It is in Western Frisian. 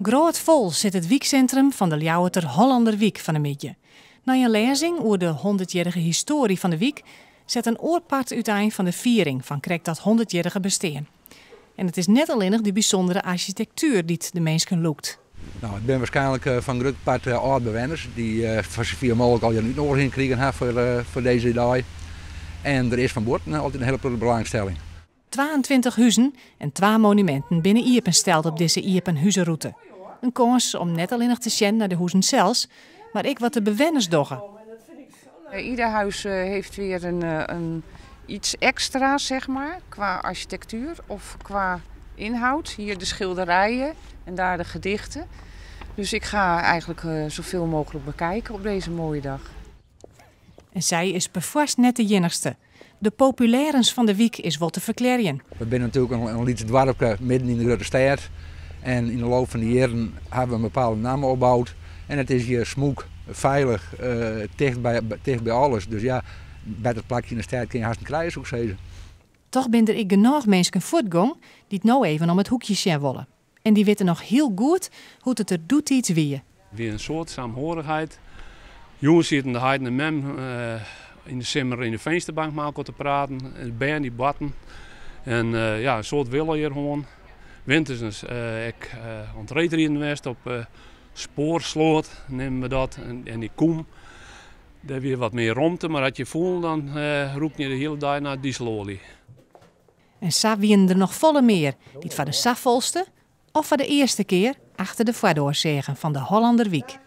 Grôtfol sit it wyksintrum fan de Ljouwerter Hollanderwyk fan 'e middei. Nei in lêzing oer de hûndertjierrige histoarje fan de wyk set in oar part útein fan de fiering fan krekt dat hûndertjierrige bestean. En it is net allinnich de bysûndere arsjitektuer dy't de minsken lûkt. No, it binne wierskynlik fan grut part âld-bewenners dy't foar safier mooglik al in útnoeging krigen ha foar dizze dei. En der is fan bûten altyd in hiele protte belangstelling. 22 huzen en twa monuminten binne iepensteld op dizze iepen huzerûte. In kâns om net allinnich te sjen nei de huzen sels, mar ek wat de bewenners dogge. Ieder huis heeft weer een iets extra, zeg maar, qua architectuur of qua inhoud. Hier de schilderijen en daar de gedichten. Dus ik ga eigenlijk zoveel mogelijk bekijken op deze mooie dag. En sy is perfoarst net de iennichste. De populêrens fan de wyk is wol te ferklearjen. We binne natuerlik in lyts doarpke midden yn de grutte stêd. En yn de loop fan de jierren hawwe we in bepaalde namme opboud. En it is hjir smûk, feilich, ticht by alles. Dus ja, better plakje yn de stêd kin je hast net krije, soe ik sizze. Toch binne der ek genôch minsken fuortgong dy't no even om it hoekje sjen wolle. En dy witte noch hiel goed hoe't it der doetiids wie. Wie in soad saamhorigheid. Jûns sieten de heit en de mem yn de simmer yn de finsterbank mei elkoar te praten. De bern dy boarten. En ja, in soad wille hjir hân. Winters is ek oan it reedriden west op Spoarsloot, neame we dat. En dy kûm, dêr wie wat mear romte, mar as je foelen dan rûkten je de hiele dei nei dieseloalje. En sa wienen der noch folle mear dy't foar de safolste of foar de earste kear achter de foardoar seagen fan de Hollanderwyk.